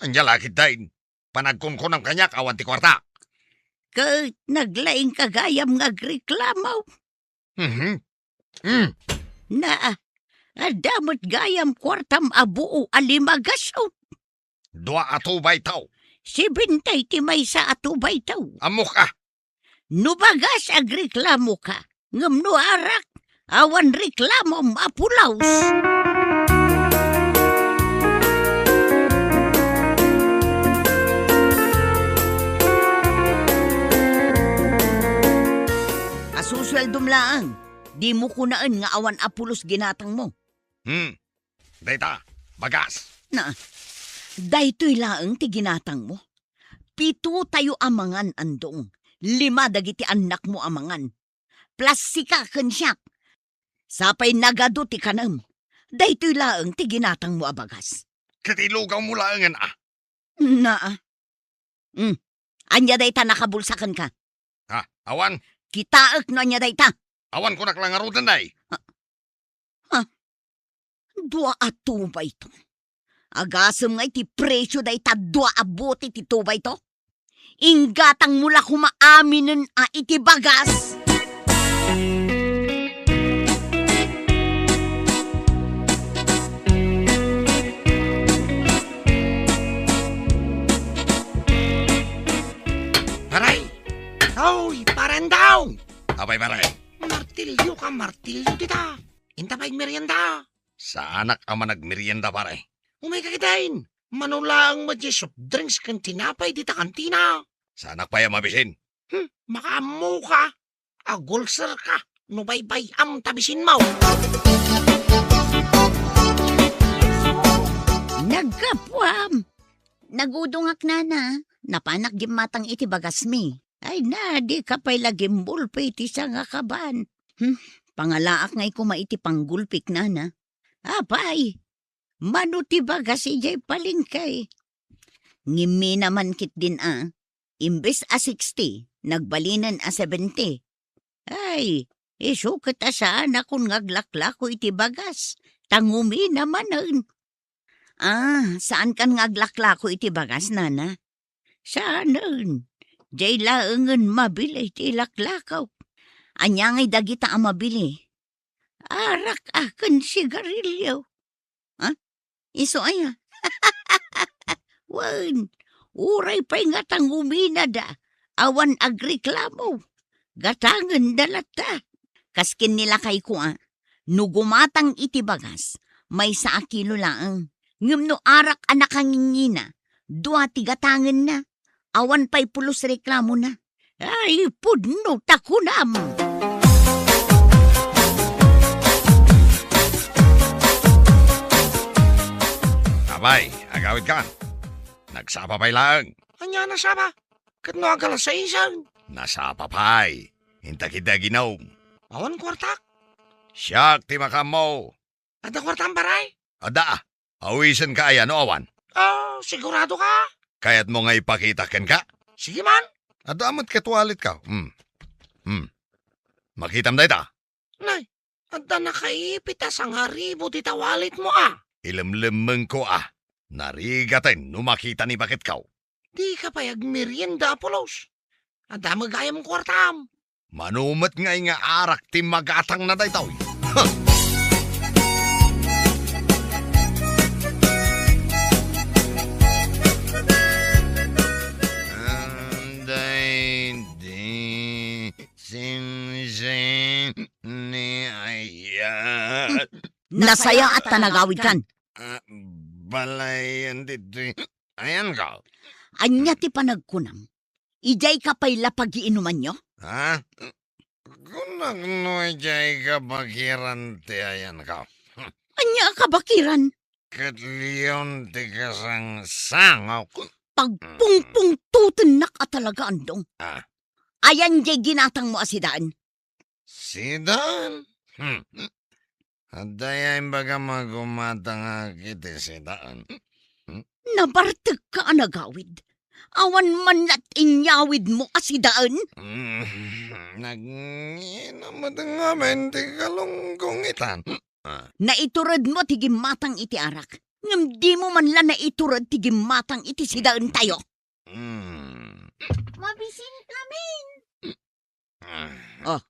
Ania la ketdin? Panagkunkunam kaniak awan ti kuarta. Ket naglaingka gayam nga agreklamo. Mhm. Mm. Na, adda met gayam kuartam a buo a lima gasut. Dua a two by two. Sibintay ti maysa a two by two. Ammok a. No bagas, agreklamoka. Ngem no arak, awan reklamom a pulos. Asusueldom laeng, dimo kunaen nga awan a pulos ginatangmo. Hmm. Dayta, bagas. Na, daytoy laeng ti ginatangmo. Pitotayo a mangan, Andong. Lima dagiti annakmo a mangan. Plus sika ken siak. Sapay nagadu ti kanem. Daytoy laeng ti ginatangmo a bagas. Ket ilugawmo laengen a. Na. Hmm. Ania dayta nakabulsa kenka? Ha, awan. Kitaek no ania dayta. Awan kunak la ngaruden, day. Ha? Dua a two by two. Agasem nga iti presio dayta dua a bote ti two by two. Inggatangmo la koma aminen a iti bagas. Pare! Oy, Pare Andong! Apay, pare? Martilyo ka, martilyo dita. Inta pay agmerienda. Saanak a managmerienda, pare. Umayka ketdin. Mano laeng met diay soft drinks ken tinapay dita kantina. Saanak pay a mabisin. Hmm, makaammoka. Agulserka no baybay-am ta bisinmo. Naggapuam. Nagudongak, nana. Napanak gimmatang iti bagasmi. Ay na, dika pay la gimbulpi iti sangakaban. Hmm, pangalaak ngay koma iti panggulpik, nana. Apay, mano ti bagas idiay palengke? Ngimmi naman ketdin a, imbes a sixty, nagbalinen a seventy. Ay, isu ket a saanakon nga aglaklako iti bagas, ta ngumina manen. Ah, saankan nga aglaklako iti bagas, nana? Saanen. Diay laengen mabili ti ilaklako. Ania ngay dagita a mabili? Arak a ken sigarilyo. Ha? Isu aya? Wen, uray pay nga ta nguminada, awan agreklamo. Gatangenda latta. Kas ken ni lakayko a, no gumatang iti bagas, maysa a kilo laeng. Ngem no arak a nakangingina, dua ti gatangenna. Awan pay pulos reklamona. Ay, pudno ta kunam! Apay, agawidkan. Nagsapa pay laeng. Ania a nasapa? Ket no agalasaisen? Nasapa pay. Inta ketdi aginom. Awan kuartak. Siak ti makaammo. Adda kuartam, pare? Adda. Awisenka aya no awan? Ah, siguradoka? Kayatmo nga ipakitak kenka? Sige man. Adda met ket walletko. Hmm. Hmm. Makitam dayta? Nay, adda nakaipit a sangaribu dita walletmo a. Ilemlemmengko a. Narigaten no makita ni baketko. Dika pay agmerienda a pulos. Adda met gayam kuartam. Mano met ngay nga arak ti magatangna daytoy? Huh! Daydi simsim ni ayat. Nasayaat ta nagawidkan. Ah, balayen ditoy ayanko. Ania ti panagkunam? Idiayka pay la pagiinumanyo? Ha? Kunak no idiay kabakiran ti ayanko. Ania a kabakiran? Ket leon ti kasangsangok. Pagpungpungtutennak a talaga, Andong. Ah. Ayan diay ginatangmo a sidaen? Sidaen? Hmm. Adda aya imbagam a gumatangak iti sidaen. Hmm? Nabartekka a nagawid. Awan man la ti inyawidmo a sidaen? Mm, nagngina met ngamin ti kalunggong itan. Ah. Naituredmo ti gimmatang iti arak, ngem dimo man la naitured ti gimmatang iti sidaentayo. Mm. Mabisinkamin. Ah. Oh,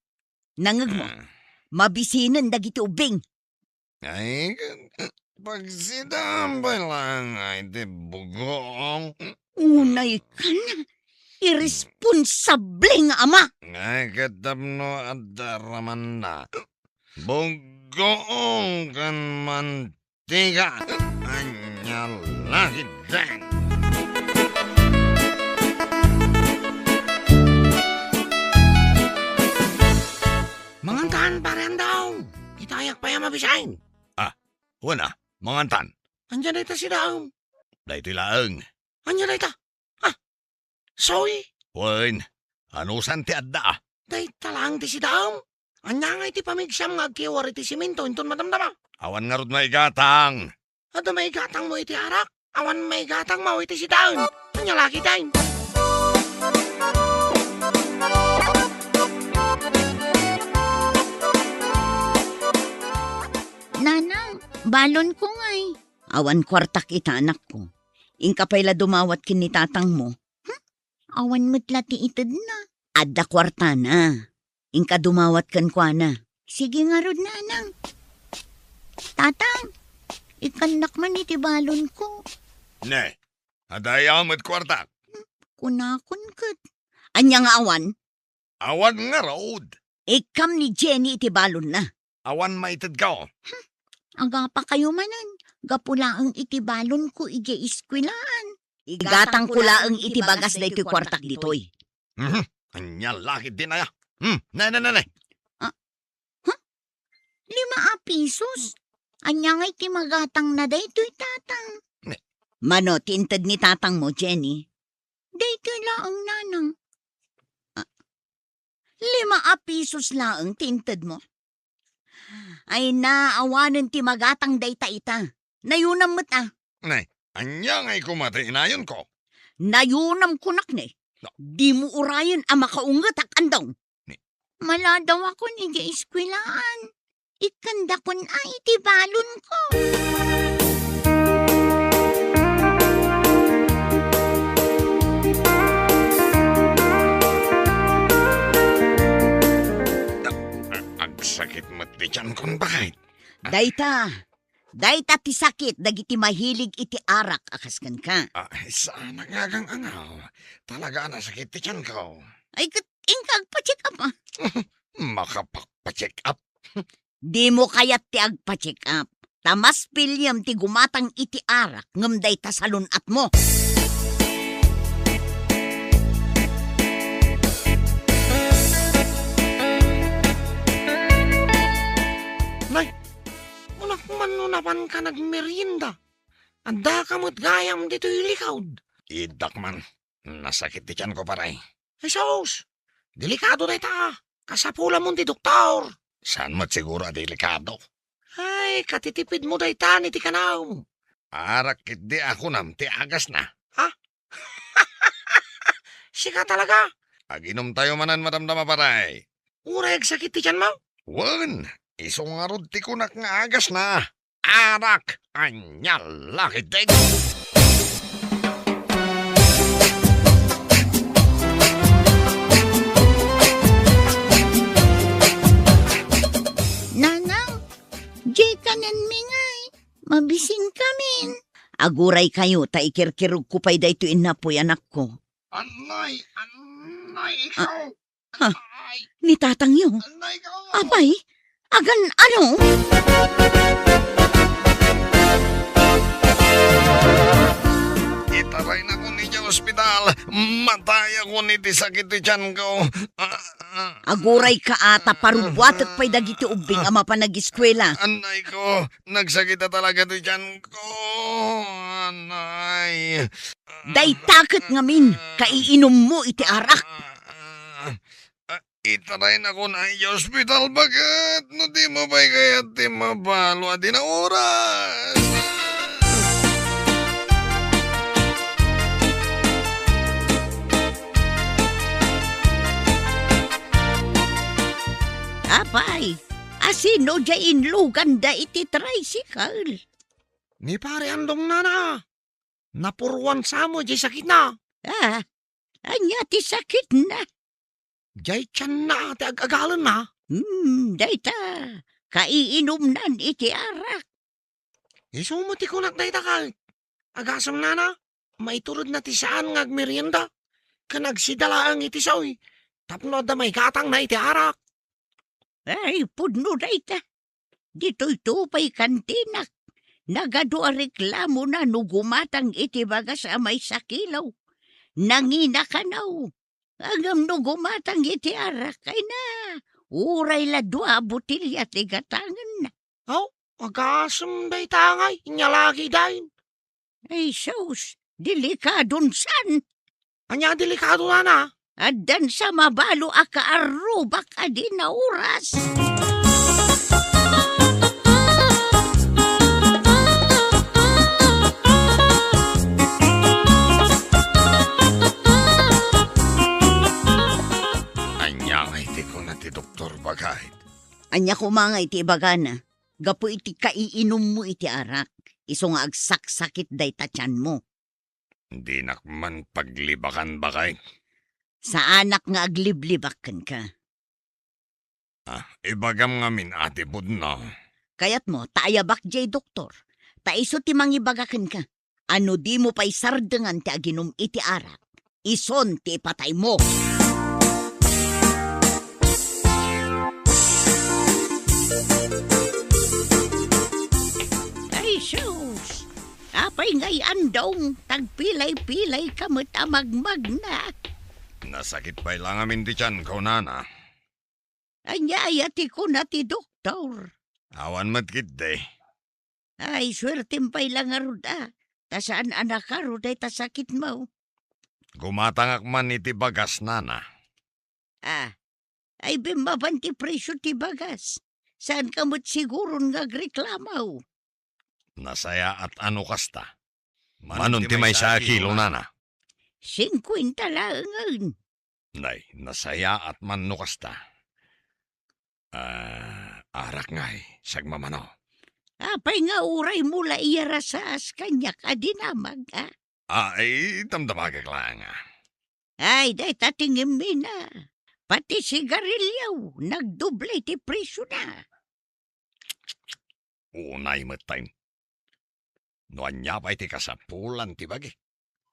nangngegmo. Ah. Mabisinen dagiti ubbing. Ay, pagsidaam pay laeng iti bugoong. Unay kan, iresponsable nga ama. Ay, ket tapno adda ramanna. Bugoong ken mantika. Ania la ketdin. Mangantan, Pare Andong. Itayak pay a mabisin. Ah, wen a, mangantan. Ania dayta sidaem? Daytoy laeng. Ania dayta? Ah, soy? Wen, anusan ti adda? Dayta laeng ti sidaem. Ania ngay ti pamigsam nga agkiwar iti simento inton madamdama? Awan ngarud maigatang. Adda maigatangmo iti arak? Awan maigatangmo iti sidaen. Ania la ketdin? Nanang, balonko ngay. Awan kuartak ita, anakko. Inka pay la dumawat ken ni tatangmo. Hmm? Awan met la ti itedna. Adda kuartana. Inka dumawat kenkuana. Sige ngarud, Nanang. Tatang, ikkannak man iti balonko. Ne, adda aya met kuartak? Kunakon ket. Ania nga awan? Awan ngarud. Ikkam ni Jenny iti balonna. Awan maitedko. Agapakayo manen, gapu laeng iti balonko idiay eskuelaan. Igatangko laeng iti bagas daytoy kuartak ditoy. Mhm. Ania la ketdin aya? Hmm, ne, ne, ne, ne. Ah, huh? Lima a pisos? Ania ngay ti magatangna daytoy, Tatang? Ne. Mano ti inted ni tatangmo, Jenny? Daytoy laeng, Nanang. Ah, lima a pisos laeng ti intedmo. Ay na, awanen ti magatang dayta ita. Nayunam met a. Nay, ania ngay koma ti inayonko? Nayunam kunak ne. No. Dimo urayen a makaungetak, Andong. Ni- Maladawakon idiay eskuelaan. Ikkandakon a iti balonko. Agsakit met ti tiankon, baket. Dayta, dayta ti sakit dagiti mahilig iti arak a kas kenka. Ah, saan a ngagang angaw. Talaga a nasakit ti tianko. Ay, ket inka agpa-check up, a. Makapagpa-check up? Dimo kayat ti agpa-check up. Ta mas piliem ti gumatang iti arak ngem dayta salun-atmo. Nay, kunak man no napanka nagmerienda. Addaka met gayam ditoy likod. Iddak man. Nasakit ti tianko, pare. Ay, sus! Delikado dayta. Kasapulamon ti doktor. Saan met siguro a delikado? Ay, katitipidmo dayta iti kanam. Arak ketdi a kunam ti agasna. Ha? Sika talaga? Aginomtayo manen madamdama, pare. Uray agsakit ti tianmo? Wen, isu ngarud ti kunak nga agasna. Arak, ania la ketdin? Nanang, diay kanenmi ngay. Mabisinkamin. Aguraykayo ta ikirkirogko pay daytoy innapoy, anakko. Anay, anay, ikaw. Ha? Ay. Ni tatangyo? Anay ko! Apay, agan ano? Itaraynakon idiay ospital. Matayakon iti sakit ti tianko. Ah, ah. Agurayka a ta parubuatek pay dagiti ubbing a mapan ageskuela. Anay ko, nagsakit a talaga ti tianko. Anay. Dayta ket ngamin, kaiinummo iti arak. Ah, itaraynakon idiay ospital, baket no dimo pay kayat ti mabalo a dina oras. Apay, asino diay inluganda iti tricycle? Ni Pare Andong, nana. Napuruan sa met diay sakitna. Ah, ania ti sakitna? Diay tianna ti ag-agalenna. Hmm, dayta, kaiinumnan iti arak. Isu met ti kunak dayta ket. Agasem, nana, maituredna ti saan nga agmerienda ken agsida laeng iti saoy tapno adda maigatangna iti arak. Ay, pudno dayta. Ditoyto pay kantinak. Nagadu a reklamona no gumatang iti bagas a maysa kilo. Nangina kano. Ngem no gumatang iti arak, ay na, uray la dua a botelya ti gatangenna. Aw, agasem dayta ngay, inya lagi dayn. Ay sus, delikadon san. Ania delikado, nana? Addan sa mabalo a kaarrubak a di nauras. Ania ngay ti kuna ti doktor, baket? Ania koma ngay ti ibagana? Gapu iti kaiinummo iti arak, isu nga agsaksakit dayta tianmo. Dinak man paglibakan, baket. Saanak nga agliblibak kenka. Ah, ibagam ngamin, Ate Pudno. Kayatmo, ta ayabak diay doktor. Ta isu ti mangibaga kenka. A no dimo pay sardengan ti aginum iti arak, ison ti ipataymo. Ay sus! Apay ngay, Andong, tagpilay-pilay ka met a magmagna? Nasakit pay la ngamin ti tianko, nana. Ania aya ti kuna ti doktor? Awan met ketdi. Ay, suertem pay la ngarud a, ta saan a nakaro dayta sakitmo. Gumatangak man iti bagas, nana. Ah, ay bimmaban ti presio ti bagas. Saanka met siguron nga agreklamo. Nasayaat a no kasta. Manon ti maysa a kilo, nana? Singkuenta laengen. Nay, nasayaat man no kasta. Ah, arak ngay, sagmamano. Apay nga uraymo la iyarasaas kaniak a dinamag, a? Ah, ay, damdamagak laeng, a. Ay, dayta ti ngemmina. Pati sigarilio, nagdoble ti presiona. Unay met tayo. No ania pay ti kasapulan ti bagi,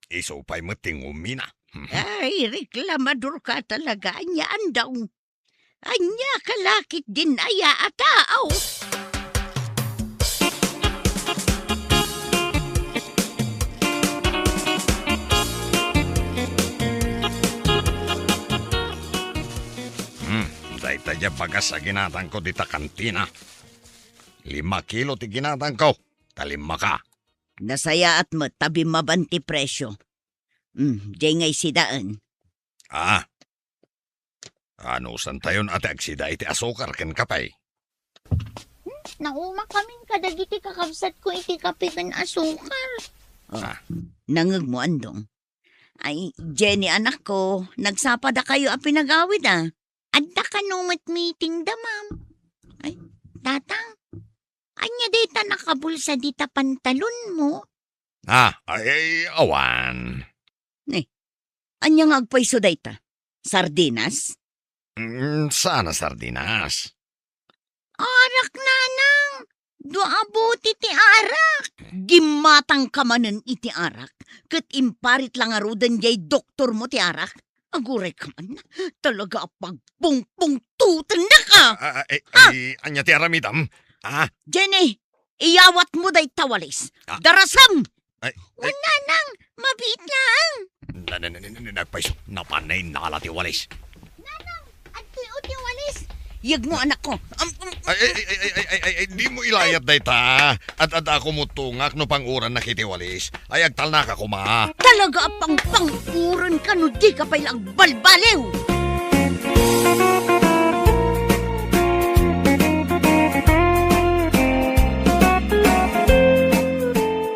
isu pay met ti ngumina. Ay, reklamador ka talaga, ania, Andong? Ania ka la ketdin aya a tao? Hmm, dayta diay bagas a ginatangko dita kantina. Lima kilo ti ginatangko, ta lima ka. Nasayaat met ta bimmaban ti presio. Hmm, diay nga isidaen. Ah. Anusantayon a ti agsida iti asukar ken kape? Hmm, naumakamin kadagiti kakabsatko iti kape ken asukar. Oh, ah. Nangegmo, Andong? Ay, Jenny, anakko, nagsapadakayo a pinagawid, a. Adda kano met meeting da, ma'am. Ay, Tatang, ania dayta nakabulsa dita pantalonmo? Ah, ay, ay, awan. Ne, ania nga agpayso dayta? Sardinas? Mm, saan a sardinas. Arak, nanang! Dua a bote ti arak! Gimmatangka manen iti arak, ket imparit la ngaruden diay doktormo ti arak. Agurayka man, talaga a pagpungpungtotennaka! Ah, ah, eh, ah! Ay, ania ti aramidam? Ah? Jenny, iyawatmo dayta walis. Ah. Darasem! Ay, ay. Wen, nanang, mabiit laeng. Na, na, na, na, na, nagpayso, napan nainala ti walis. Nanang, adtoy ti walis. Yegmo, anakko. Am, am, ay, ay, dimo ilayat dayta. Ad-adda a kumutungak no pangurannak iti walis. Ay, agtalnaka koma. Talaga a pangpanguranka no dika pay la agbalbaliw.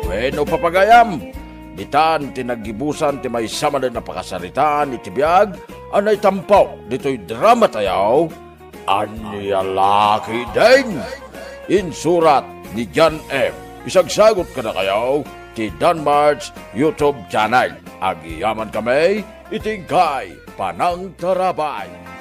Wenno, papagayam, ditan ti naggibusan ti maysa manen a pakasaritaan iti biag a naitampo ditoy drama tayo, Ania la ketdin? Insurat ni John M. Isagsagot kadakayo ti Danmart's YouTube channel. Agyamankami iti inkay panangtarabay.